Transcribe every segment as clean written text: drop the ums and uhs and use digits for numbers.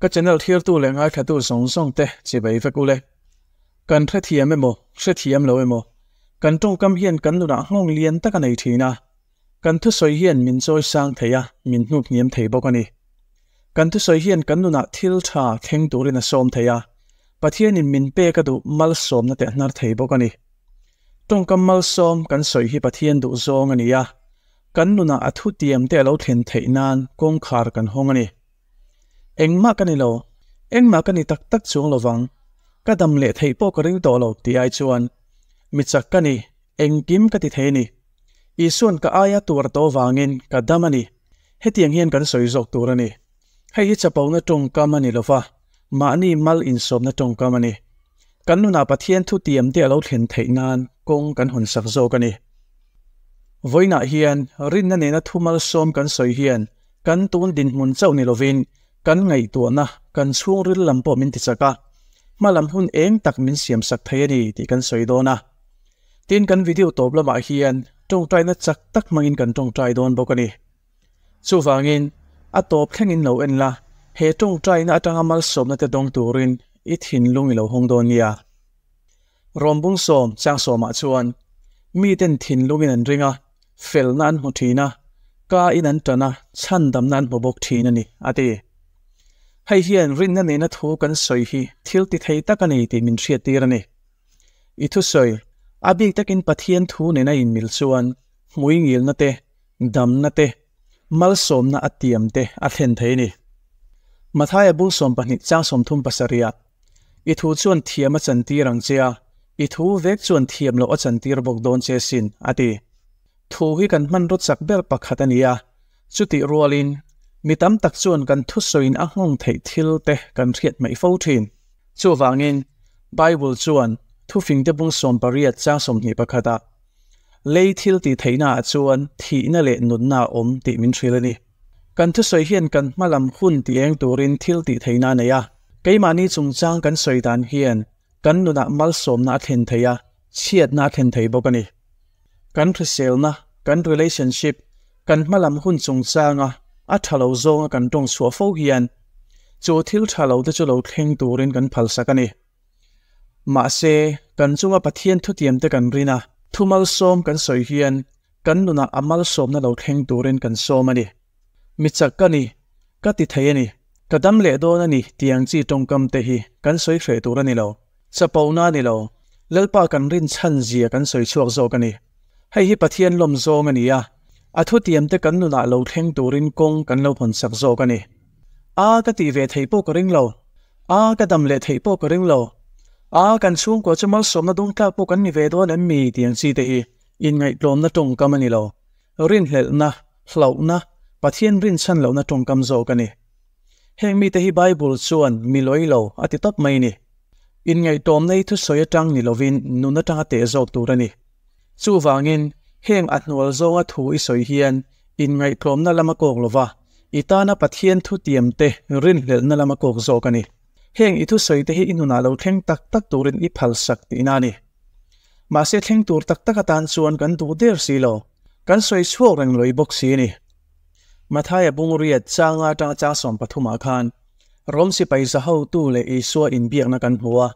Ka channel thirtu leh ngaithlatu zawng zawng te chibai vek ule. Kan hrethiam emaw, hrethiam lo emaw, kan tawngkam hian kan nunah nghawng lian tak a nei thin a. Kan thusawi hian min chawi sang thei a, min hnuk hniam thei bawk a ni. Kan thusawi hian kan nunah thil tha thleng turin a sawm thei a, Pathianin min pek a duh malsawmna te a hnar thei bawk a ni. Tawngkam malsawm kan sawi hi Pathian duh zawng a ni a, kan nunah a thutiam te a lo thlen theih nan kawngkhar kan hawng a ni. Engmah ka ni lo, engmah ka ni tak tak chuang lo vang, ka dam leh theih pawh ka ring tawh lo tih ai chuan, mi chak ka ni, engkim ka ti thei a ni. Isuan ka aia tuar tawh vangin ka dam a ni. Hetiang hian kan sawi zawk tur a ni. Hei hi chapona tawngkam a ni lo va, mahni mal insawmna tawngkam a ni. Kan nunah Pathian thutiam te a lo thlen theih nan kawng kan hawn sak zawk a ni. Vawiinah hian rinna nena thu malsawm kan sawi hian kan tun dinhmun chauh ni lovin kan ngaihtuahna, kan chhungril lam pawh min tichak a, hmalam hun eng tak min siamsak thei a ni tih kan sawi dawn a. Tin kan video tawp lamah hian tawngtaina chak tak hmangin kan tawngtai dawn bawk a ni. Chuvangin, a tawp thlengin lo en la, he tawngtaina atanga malsawmna te dawng turin i thinlung i lo hawng dawn nia. Rawmbung sawm chang sawmah chuan, miten thinlungin an ring a, felna an hmu thin a, ka in an tan a, chhandamna an hmu bawk thin a ni, a ti. Hei hian rinna nena thu kan sawi hi thil ti thei tak a ni tih min hriattir a ni. I thusawi, a bik takin Pathian thu nena inmil chuan hmui ngilna te, damna te, malsawmna a tiam te a thlen thei a ni. Mathaia bung 20 chang 37 ah, I thu chuan thiam a chantir ang che a, i thu vek chuan thiam loh a chantir bawk dawn che sin, a ti. Thu hi kan hmanraw chak ber pakhat a ni a, chutih rualin mi tam tak chuan kan thusawiin a nghawng theih thil te kan hriat hmaih fo thin. Chuvangin, Bible chuan thufingte bung 18 chang 21 ah, Lei thil tih theihnaah chuan thihna leh nunna a awm tih min hrilh a ni. Kan thusawi hian kan hmalam hun tih eng turin thil tih theihna a nei a. Keimahni chungchang kan sawi dan hian kan nunah malsawmna a thlen thei a, chhiatna a thlen thei bawk a ni. Kan hriselna, kan relationship, kan hmalam hun chungchanga a tha lo zawnga kan tawng chhuah fo hian chu thil tha lo te chu lo thleng turin kan phalsak a ni. Mahse, kan chunga Pathian thutiam te kan rin a, thu malsawm kan sawi hian kan nunah a malsawmna lo thleng turin kan sawm a ni. Mi chak ka ni, ka ti thei a ni, ka dam leh dawn a ni tih ang chi tawngkam te hi kan sawi hreh tur a ni lo. Chapona a ni lo, Lalpa kan rin chhan zia kan sawi chhuak zawk a ni. Hei hi Pathian lawm zawng a ni a, a thutiam te kan nunah lo thleng turin kawng kan lo hawn sak zawk a ni. A, ka tih ve theih pawh ka ring lo. A, ka dam leh theih pawh ka ring lo. A, kan chhungkua chu malsawmna dawng tlak pawh kan ni ve dawn em mi? tih ang chi te hi inngaihtlawmna tawngkam a ni lo. Rinhlelhna, hlauhna, Pathian rinchhan lohna tawngkam zawk a ni. Heng mite hi Bible chuan mi lawi lo a ti tawp mai ni. Inngaihtlawmna hi thusawi atang ni lovin nun atanga teh zawk tur a ni. Chuvangin, heng a hnual zawnga thu i sawi hian inngaihtlawmna lam a kawk lo va, i tana Pathian thutiam te rinhlelhna lam a kawk zawk a ni. Heng i thusawi te hi i nunah lo thleng tak tak turin i phalsak tihna a ni. Mahse thleng tur tak tak atan chuan kan duh der si lo, kan sawi chhuak reng lawih bawk si a ni. Mathaia bungriat changa atanga chang 13 ah khan Rom sipai za hotu leh Isua inbiakna kan hmu a.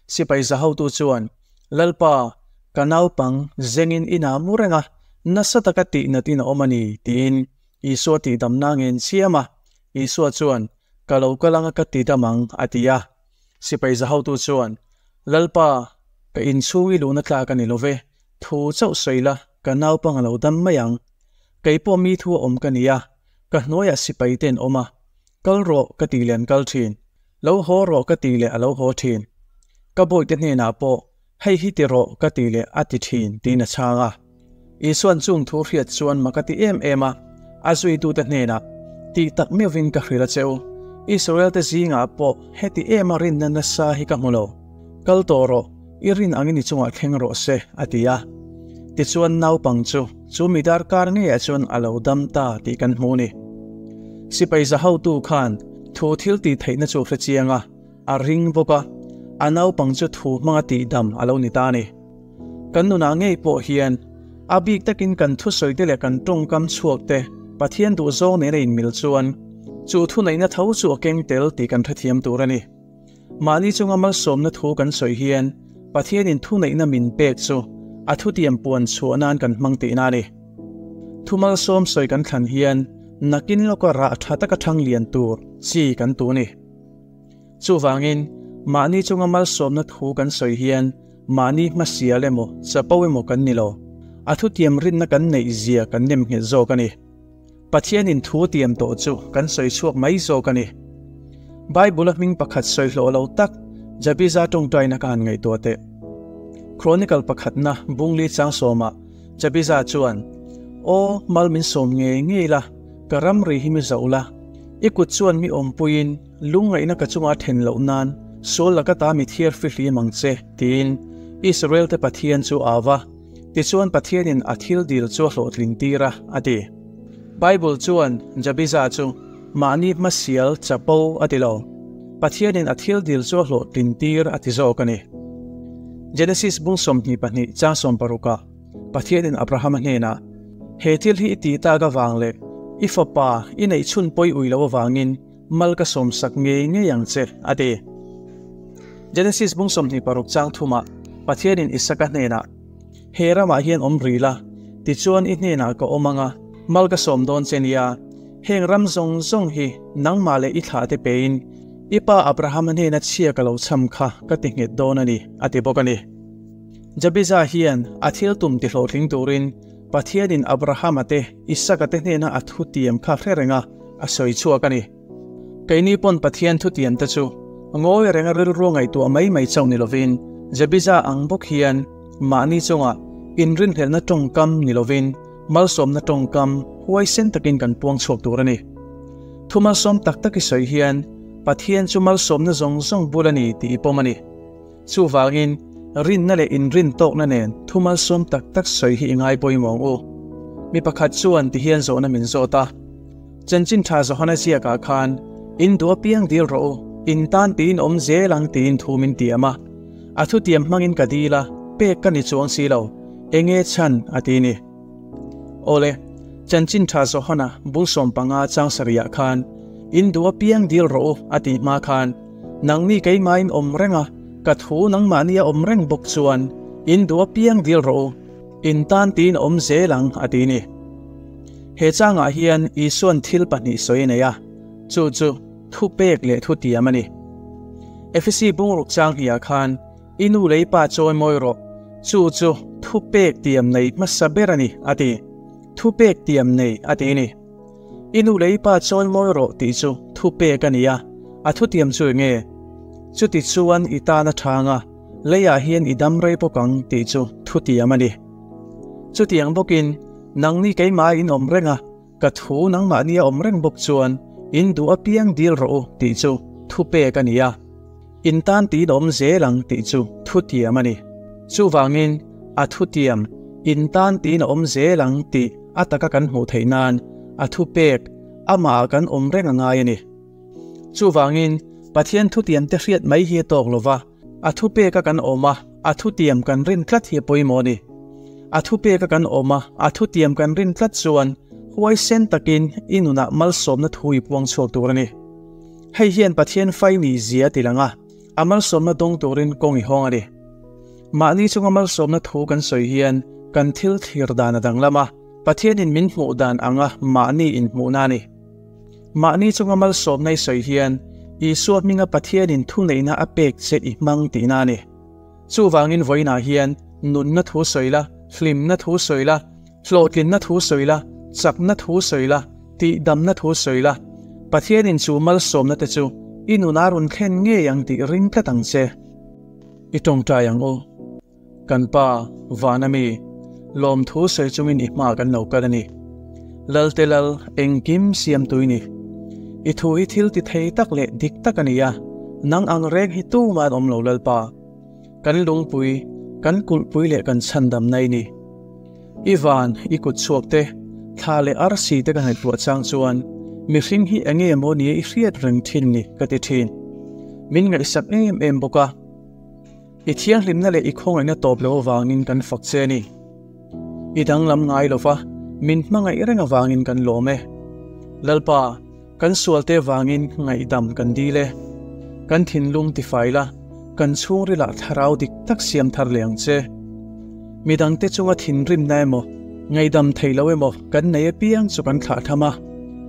Sipai za hotu chuan, Lalpa, ka naupang zengin inah mu reng a, nasa taka tihnat in a awm a ni, tiin Isua tihdamna ngen chiam a. Isua chuan, Ka lo kal anga ka tidam ang, a ti a. Sipai za hotu chuan, Lalpa, ka inchhung i luhna tlak a ni lo ve, thu chauh sawi la, ka naupang a lo dam mai ang. Kei pawh mi thu a awm ka ni a, ka hnuaiah sipai te an awm a, kal rawh ka tih leh an kal thin, lo haw rawh ka tih leh a lo haw thin. Ka bawihte hnenah pawh, hei hi ti rawh ka tih leh a ti thin, tiin a chhang a. Isuan chung thu hriat chuan mak a ti em em a, a zuitute hnenah, Tih tak meuhvin ka hrilh a che u, Israel-te zingah pawh heti em a rinna nasa hi ka hmu lo. Kal tawh rawh, i rin angin i chungah thleng rawh se, a ti a. Tichuan naupang chu, chu mi darkar ngeiah chuan a lo dam ta tih kan hmu ni. Sipai za hotu khan thu thil tih theihna chu hre chiang a, a ring bawk a, a naupang chu thu hmanga tihdam a lo ni ta a ni. Kan nunah ngei pawh hian a bik takin kan thusawite leh kan tawngkam chhuakte Pathian duhzawng nena inmil chuan Chu thuneihna tho chu a keng tel tih kan hrethiam tur a ni. Mahni chunga malsawmna thu kan sawi hian Pathianin thuneihna min pek chu a thutiam puan chhuah nan kan hmang tihna a ni. Thu malsawm sawi kan thlan hian nakin lawka rah tha taka thang lian tur chi kan tu ni. Chuvangin, mahni chunga malsawmna thu kan sawi hian mahni hmasial emaw chapo emaw kan ni lo. A thutiam rinna kan neih zia kan nem nghet zawk a ni. Pathianin thu tiam tawh chu kan sawi chhuak mai zawk a ni. Bible-a hming pakhat sawi hlawh lo tak Jabiza tawngtaina ka han ngaihtuah teh. Chronicle pakhatna Bungli chang sawmah Jabiza chuan, Aw, mal min sawm ngei ngei la, ka ramri hi mi zoh la. I kut chuan mi awmpuiin lungngaihna ka chunga then loh nan sual laka ta mi thiar fihlim ang che, tiin Israel-te Pathian chu a va. Tichuan Pathianin a thil dil chu a hlawhtling tir a, a ti. Bible chuan Jabiza chu mahni hmasial chapo a ti lo. Pathianin a thil dil chu a hlawhtlin tir a ti zawk a ni. Genesis bung 22 chang 60ah Pathianin Abrahama hnenah, He thil hi i tih tak avang leh i fapa i neih chhun pawi ui lo avangin mal ka sawmsak ngei ngei ang che, a ti. Genesis bung 26 chang thumah Pathianin Isaka hnenah, He ramah hian awm ri la, tichuan i hnenah ka awm ang a, mal ka sawm dawn che nia, heng ram zawng zawng hi nangmah leh i thlah te pein i pa Abrahama hnena chhia ka lo cham kha ka ti nghet dawn a ni, a ti bawk a ni. Jabiza hian a thil tum ti hlawhtling turin Pathianin Abrahama te Isaka te hnena a thutiam kha hre reng a, a sawi chhuak a ni. Keini pawn Pathian thutiam te chu ngawi renga rilru ngaihtuah mai mai chauh ni lovin, Jabiza ang bawk hian mahni chunga inrinhlelhna tawngkam ni lovin malsawmna tawngkam huaisen takin kan puang chhuak tur a ni. Thu malsawm tak tak i sawi hian Pathian chu malsawmna zawng zawng bul a ni tih i pawm a ni. Chuvangin, rinna leh inrintawkna nen thu malsawm tak tak sawi hi i ngai pawimawh ang u. Mi pakhat chuan ti hian zawhna min zawt a, Chanchin tha Johana ziakah khan, In duh apiang dil rawh u, in tan tiin awm zel ang tiin thu min tiam a. A thutiam hmangin ka dil a, pek ka ni chuang si lo, enge chhan a ti ni. Awle, Chanchin tha Johana bul 15 chang sarihah khan, In duh apiang dil rawh u a tih hma khan, Nangni keimahin awm reng a, ka thu nangmahnia awm reng bawk chuan in duh apiang dil rawh u, in tan tiin awm zel ang a ti ni. He changah hian Isua'n thil pahnih sawi a nei a, chu chu thupek leh thutiam a ni. Efesi bungruk chang hniah khan i nu leh i pa chawi mawi rawh, chu chu thupek tiam nei hmasa ber a ni a ti. Thupek tiam nei a ti ni. I nu leh i pa chawi mawi rawh tih chu thupek a ni a, a thutiam chu eng nge? Chuti chuan i tan a thang a, leiah hian i dam rei bawk ang tih chu thutiam a ni. Chutiang bawkin, nangni keimah in awm reng a, ka thu nangmahni a awm reng bawk chuan in duh apiang dil rawh u tih chu thupek a ni a, in tan tiin awm zel ang tih chu thutiam a ni. Chuvangin, a thutiam, in tan tiin a awm zel ang tih a taka kan hmuh theih nan a thupek amahah kan awm reng a ngai a ni. Chuvangin, Pathian thutiam te hriat mai hi a tawk lo va, a thupeka kan awm a, a thutiam kan rin tlat hi a pawimawh a ni. A thupeka kan awm a, a thutiam kan rin tlat chuan huaisen takin i nunah malsawmna thu i puang chhuak tur a ni. Hei hian Pathian fai ni zia a ti lang a, a malsawmna dawng turin kawng i hawng a ni. Mahni chunga malsawmna thu kan sawi hian kan thil thlir dan a danglam a, Pathianin min hmuh dan anga mahni inhmuhna a ni. Mahni chunga malsawmna i sawi hian Isua hminga Pathianin thuneihna a pek che i hmang tihna a ni. Chuvangin vawiinah hian nunna thu sawi la, hlimna thu sawi la, hlawhtlinna thu sawi la, chakna thu sawi la, tihdamna thu sawi la, Pathianin chu malsawmna te chu i nunah rawn thlen ngei ang tih ring tlat ang che. I tawngtai ang u. Kan Pa, Vana mi, lawmthu sawi chungin i hma kan lo kal a ni. Lalte Lal, engkim siam tui ni. I thu hi thil ti thei tak leh dik tak a ni a, nang ang reng hi tumah an awm lo Lalpa. Kan lungpui, kan kulhpui leh kan chhandamna i ni. I van, i kut chhuak te, thla leh arsi te ka ngaihtuah chang chuan mihring hi enge maw nia i hriat reng thin ni ka ti thin. Min ngaihsak em em bawk a. I thianghlimna leh i khawngaihna tawp lo avangin kan fak che a ni. I danglam ngai lova, min hmangaih reng avangin kan lawm e. Lalpa, Kan sualte vangin ngaihdam kan dil e. Kan thinlung tifai la, kan chhungrilah thlarau dik tak siam thar leh ang che. Midangte chunga thinrimna emaw, ngaihdam thei lo emaw kan nei apiang chu kan thlah tham a.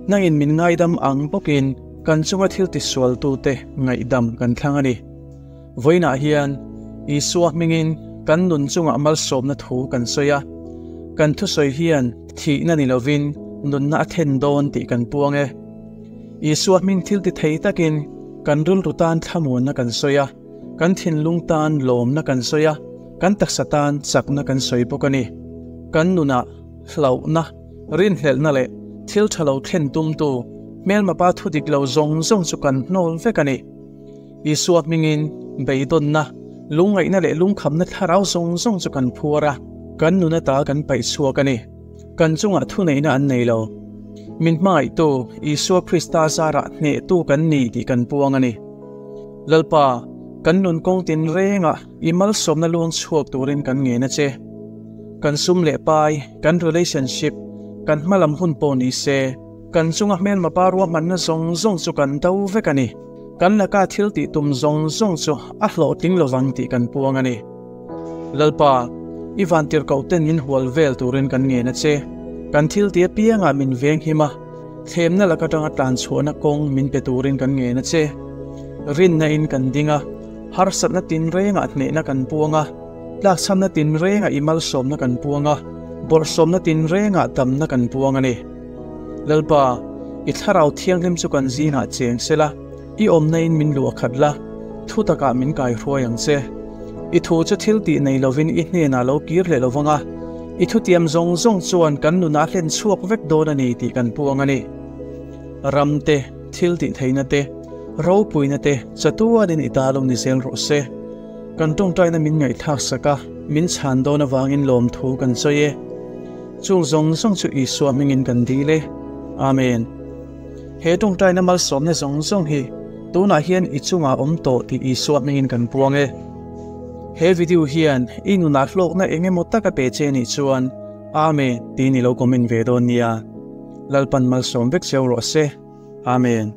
Nangin min ngaidam ang bawkin kan chunga thil tisualtute ngaihdam kan thlang a ni. Vawiinah hian Isua hmingin kan nun chungah malsawmna thu kan sawi a, kan thusawi hian thihna ni lovin nunna a thlen dawn tih kan puang e. Isua hming thil ti thei takin kan rilru tan thlamuanna kan sawi a, kan thinlung tan lawmna kan sawi a, kan taksa tan chakna kan sawi bawk a ni. Kan nunah hlauhna, rinhlelhna leh thil tha lo thlen tumtu hmelmapa thu dik lo zawng zawng chu kan hnawl vek a ni. Isua hmingin beidawnna, lungngaihna leh lungkhamna thlarau zawng zawng chu kan phuar a, kan nun ata kan paih chhuak a ni. Kan chungah thuneihna an nei lo. Min hmangaihtu Isua Krista zarah hnehtu kan ni tih kan puang a ni. Lalpa, kan nun kawng tinrengah i malsawmna luang chhuak turin kan ngen a che. Kan sum leh pai, kan relationship, kan hmalam hun pawh ni se, kan chunga hmelma pa ruahmanna zawng zawng chu kan do vek a ni. Kan laka thil tih tum zawng zawng chu a hlawhtling lovang tih kan puang a ni. Lalpa, i vantirhkoh ten min hual vel turin kan ngen a che. Kan thil tih apiangah min veng him a, thlemna lak atanga tlan chhuahna kawng min pe turin kan ngen a che. Rinna in kan ding a, harsatna tinrengah hnehna kan puang a, tlakchhamna tinrengah i malsawmna kan puang a, bawrhsawmna tinrengah damna kan puang a ni. Lalpa, i thlarau thianghlim chu kan zingah cheng se la, i awmna in min luah khat la, thu takah min kai hruai ang che. I thu chu thil tih nei lovin i hnenah lo kir leh lo vang a, i thutiam zawng zawng chuan kan nunah hlen chhuak vek dawn a ni tih kan puang a ni. Ram te, thil tih theihna te, ropuina te chatuanin i ta lo ni zel rawh se. Kan tawngtaina min ngaihthlak sak a, min chhan dawn avangin lawmthu kan sawi e. Chung zawng zawng chu Isua hmingin kan dil e. Amen. He tawngtaina malsawmna zawng zawng hi tunah hian i chungah awm tawh tih Isua hmingin kan puang e. He video hian i nunah hlawkna eng emaw tak a pe che nih chuan Amen tiin i lo comment ve dawn nia. Lalpan malsawm vek cheu rawh se. Amen.